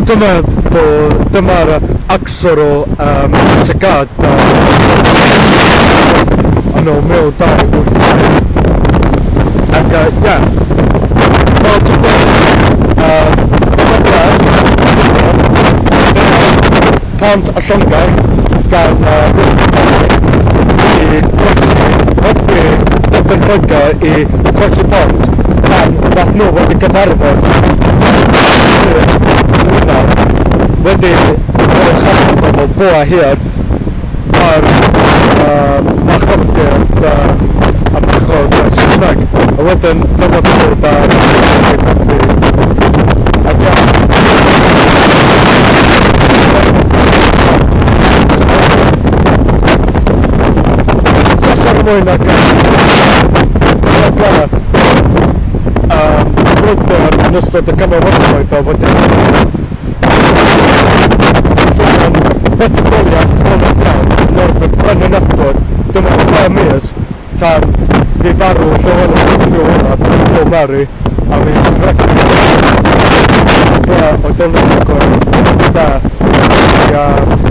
Dyma'r acsor o Tygad yn o 1282. Ac ie, fel ti'n gweld, dyma ble, pont a llongau gan Grŵp Britannic i croesi, helpu Dyffryn Lloegr i croesi pont tan nath nhw wedi cyfarfod Sir Wynedd wedi rhoi chanol bobl boa hir ar marchogaeth a marchog Saesneg a wedyn dyma dod ar ac ia. Tasar mwy nag brwydr yn ystod y cyfarfodoedd o wedi buddugoliaeth anodd iawn yn erbyn Brenin Edward dim ond 6 mis tan fu farw Llywelyn ap Llyw Olaf Joe Mary a mis Rhagfyr ble oedd Dylan da i